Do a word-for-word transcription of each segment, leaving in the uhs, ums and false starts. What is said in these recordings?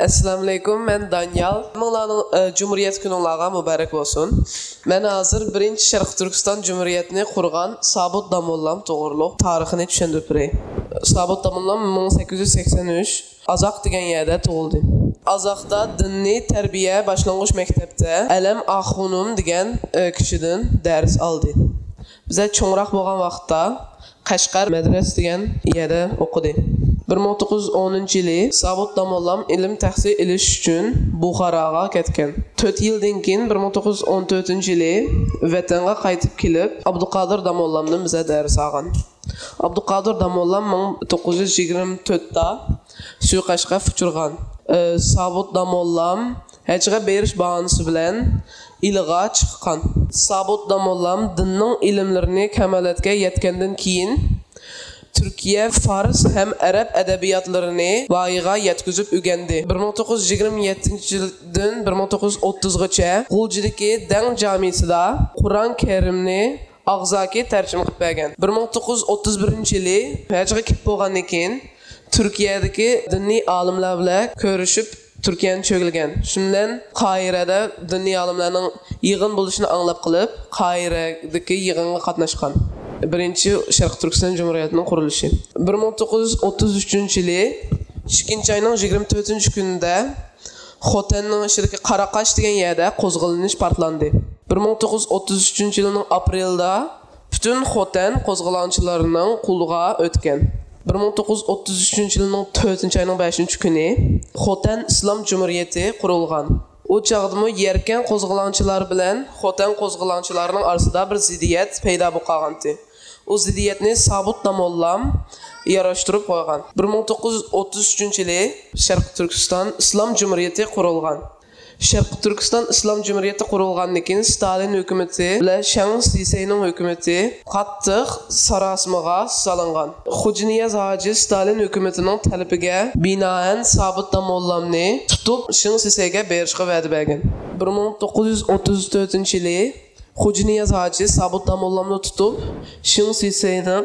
ئەسسالامۇئەلەيكۇم، مەن دانىيال. ھەممىڭلارنىڭ، ئە، جۇمھۇرىيەت كۈنۈڭلارغا مۇبارەك بولسۇن. مەن ھازىر بىرىنچى شەرقىي تۈركىستان جۇمھۇرىيەتنى قۇرغان سابىت داموللام توغرۇلۇق تارىخىنى چۈشەندۈرۈپ بېرەي. سابىت داموللام مىڭ سەككىز يۈز سەكسەن ئۈچ ئازاق دېگەن يەردە تۇغۇلدى. ئازاقتا دىنىي تەربىيە باشلانغۇچ مەكتەپتە ئەلەم ئاخۇنۇم دېگەن، ئە، كىشىدىن دەرس ئالدى. بىزە چوڭراق بولغان ۋاقىتتا قەشقەر مەدرەس دېگەن يەردە ئوقۇدى. بىر مىڭ توققۇز يۈز ئونىنچى يىلى سابىت داموللام ئىلىم تەھسىل ئېلىش ئۈچۈن بۇخاراغا كەتكەن. تۆت يىلدىن كېيىن، بىر مىڭ توققۇز يۈز ئون تۆتىنچى يىلى ۋەتەنگە قايتىپ كېلىپ، ئابدۇقادىر داموللامدىن بىزە دەرس ئالغان. ئابدۇقادىر داموللام مىڭ توققۇز يۈز يىگىرمە تۆتتە سۇيىقەستكە ئۇچرىغان. ئى، سابىت داموللام ھەجگە بېرىش باھانىسى بىلەن ئىلىغا چىققان. سابىت داموللام دىننىڭ ئىلىملىرىنى كامالەتكە يەتكەندىن كېيىن، تۈركىيە، فارس ھەم ئەرەب ئەدەبىياتلىرىنى ۋايىغا يەتكۈزۈپ ئۆگەندى. بىر مىڭ توققۇز يۈز يىگىرمە يەتتىنچى يىلدىن بىر مىڭ توققۇز يۈز ئوتتۇزغىچە غۇلجىدىكى دەڭ جامىسىدا قۇرئان كەرىمنى ئاغزاكى تەرجىمە قىلىپ بەرگەن. بىر مىڭ توققۇز يۈز ئوتتۇز بىرىنچى يىلى ھەجگە كېلىپ بولغاندىن كېيىن، تۈركىيەدىكى دىنىي ئالىملار بىلەن كۆرۈشۈپ، تۈركىيەنى چۆگىلىگەن. شۇنىڭ بىلەن قاھىرەدە دىنىي ئالىملارنىڭ يىغىن بولۇشىنى ئاڭلاپ قېلىپ، قاھىرەدىكى يىغىنغا قاتناشقان. بىرىنچى شەرقىي تۈركىستان جۇمھۇرىيىتىنىڭ قۇرۇلۇشى. بىر مىڭ توققۇز يۈز ئوتتۇز ئۈچىنچى يىلى ئىككىنچى ئاينىڭ يىگىرمە تۆتىنچى كۈنىدە خوتەننىڭ ئىچىدىكى قاراقاش دېگەن يەردە قوزغىلىش پارتلاندى. بىر مىڭ توققۇز يۈز ئوتتۇز ئۈچىنچى يىلىنىڭ ئاپرېلىدا پۈتۈن خوتەن قوزغىلاڭچىلارنىڭ قولىغا ئۆتكەن. بىر مىڭ توققۇز يۈز ئوتتۇز ئۈچىنچى يىلىنىڭ تۆتىنچى ئاينىڭ بەشىنچى كۈنى خوتەن ئىسلام جۇمھۇرىيىتى قۇرۇلغان. ئۇ چاغدىمۇ يەركەن قوزغىلاڭچىلار بىلەن خوتەن قوزغىلاڭچىلارنىڭ ئارىسىدا بىر زىددىيەت پەيدا بولۇپ قالغانتى. ئۇ زىددىيەتنى سابىت داموللام ياراشتۇرۇپ قويغان. بىر مىڭ توققۇز يۈز ئوتتۇز ئۈچىنچى يىلى شەرقىي تۈركىستان ئىسلام جۇمھۇرىيىتى قۇرۇلغان. شەرقىي تۈركىستان ئىسلام جۇمھۇرىيىتى قۇرۇلغاندىن كېيىن، ستالىن ھۆكۈمىتى بىلەن شېڭ شىسەينىڭ ھۆكۈمىتى قاتتىق ساراسىمىغا سالىنغان. خوجانىياز ھاجى ستالىن ھۆكۈمىتىنىڭ تەلىپىگە بىنائەن، سابىت داموللامنى تۇتۇپ، شېڭ شىسەيگە بېرىشقا ۋەدە بەرگەن. بىر مىڭ توققۇز يۈز ئوتتۇز تۆتىنچى يىلى خوجانىياز ھاجى سابىت داموللامنى تۇتۇپ، شېڭ شىسەينىڭ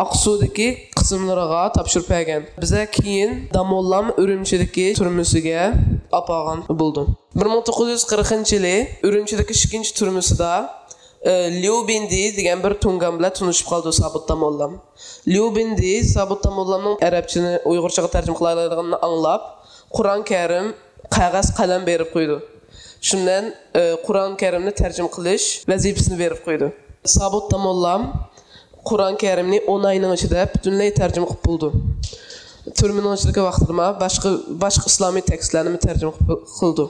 ئاقسۇدىكى قىسىملىرىغا تاپشۇرۇپ بەرگەن. بىزە كېيىن داموللام ئۈرۈمچىدىكى تۈرمىسىگە ئاپارغان بولىدۇ. بىر مىڭ توققۇز يۈز قىرىقىنچى يىلى ئۈرۈمچىدىكى ئىككىنچى تۈرمىسىدا، ئى، ليۇ بىندى دېگەن بىر تۇڭگان بىلەن تونۇشۇپ قالىدۇ سابىت داموللام. ليۇ بىندى سابىت داموللامنىڭ ئەرەبچىنى ئۇيغۇرچىغا تەرجىمە قىلالايدىغىنىنى ئاڭلاپ، قۇرئان كەرىم، قەغەز، قەلەم بېرىپ قويىدۇ. شۇنىڭ بىلەن، ئى، قۇرئان كەرىمنى تەرجىمە قىلىش ۋەزىپىسىنى بېرىپ قويىدۇ. سابىت داموللام قۇرئان كەرىمنى ئون ئاينىڭ ئىچىدە پۈتۈنلەي تەرجىمە قىلىپ بولىدۇ. تۈرمىنىڭ ئىچىدىكى ۋاقتىدىمۇ باشقا، باشقا ئىسلامىي تېكىستلەرنىمۇ تەرجىمە قىلىپ، قىلىدۇ.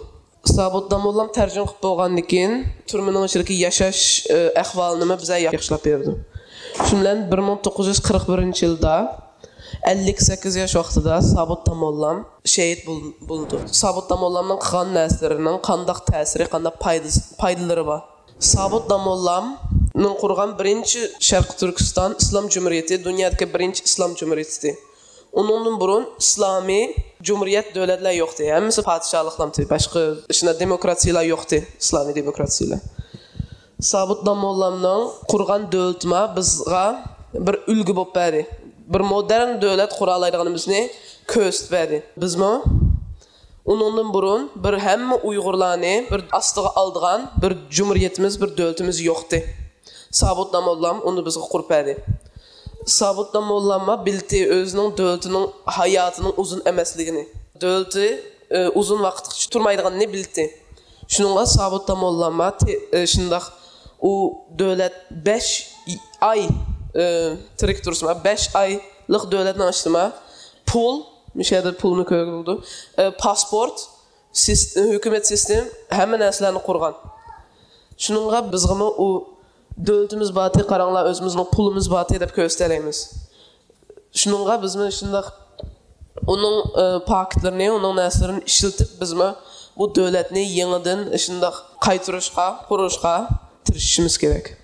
سابىت داموللام تەرجىمە قىلىپ بولغاندىن كېيىن، تۈرمىنىڭ ئىچىدىكى ياشاش، ئى، ئەھۋالىنىمۇ بىزگە ياخشىلاپ بېرىدۇ. شۇنىڭ بىلەن بىر مىڭ توققۇز يۈز قىرىق بىرىنچى يىلدا، ئەللىك سەككىز ياش ۋاقتىدا سابىت داموللام شېھىت بول-، بولىدۇ. سابىت داموللامنىڭ قىلغان نەرسىلىرىنىڭ قانداق تەسىرى، قانداق پايدىسى، پايدىلىرى بار؟ سابىت داموللامنىڭ قۇرغان بىرىنچى شەرقىي تۈركىستان ئىسلام جۇمھۇرىيىتى، دۇنيادىكى بىرىنچى ئىسلام جۇمھۇرىيىتى. ئۇنىڭدىن بۇرۇن ئىسلامىي جۇمھۇرىيەت دۆلەتلەر يوقتى. ھەممىسى پادىشاھلىقلامتى. باشقا شۇنداق دېموكراتىيىلار يوقتى، ئىسلامىي دېموكراتىيىلار. سابىت داموللامنىڭ قۇرغان دۆلىتىمۇ بىزغا بىر ئۈلگە بولۇپ بەردى. بىر مودېرن دۆلەت قۇرالايدىغىنىمىزنى كۆرسىتىپ بەردى. بىزمۇ ئۇنىڭدىن بۇرۇن بىر ھەممە ئۇيغۇرلارنى بىر ئاستىغا ئالىدىغان بىر جۇمھۇرىيىتىمىز، بىر دۆلىتىمىز يوقتى. سابىت داموللام ئۇنى بىزگە قۇرۇپ بەردى. سابىت داموللاممۇ بىلتى ئۆزىنىڭ دۆلىتىنىڭ ھاياتىنىڭ ئۇزۇن ئەمەسلىكىنى. دۆلىتى، ئى، ئۇزۇن ۋاقىتقىچە تۇرمايدىغىنىنى بىلتى. شۇنىڭغا سابىت داموللاممۇ تې-، ئى، شۇنداق ئۇ دۆلەت بەش ئاي، ئى، تىرىك تۇرسىمۇ، بەش ئايلىق دۆلەتنىڭ ئىچىدىمۇ پۇل، مۇشۇ يەردە پۇلنى كۆرگىلى بولىدۇ. ئى، پاسپورت، سىس-، ھۆكۈمەت سىستېما، ھەممە نەرسىلەرنى قۇرغان. شۇنىڭغا بىزغىمۇ ئۇ دۆلىتىمىز بارتى، قاراڭلار، ئۆزىمىزنىڭ پۇلىمىز بارتى دەپ كۆرسىتەلەيمىز. شۇنىڭغا بىزمۇ شۇنداق ئۇنىڭ، ئى، پاكىتلىرىنى، ئۇنىڭ نەرسىلىرىنى ئىشلىتىپ، بىزمۇ بۇ دۆلەتنى يېڭىدىن شۇنداق قايتۇرۇشقا، قۇرۇشقا تىرىشىشىمىز كېرەك.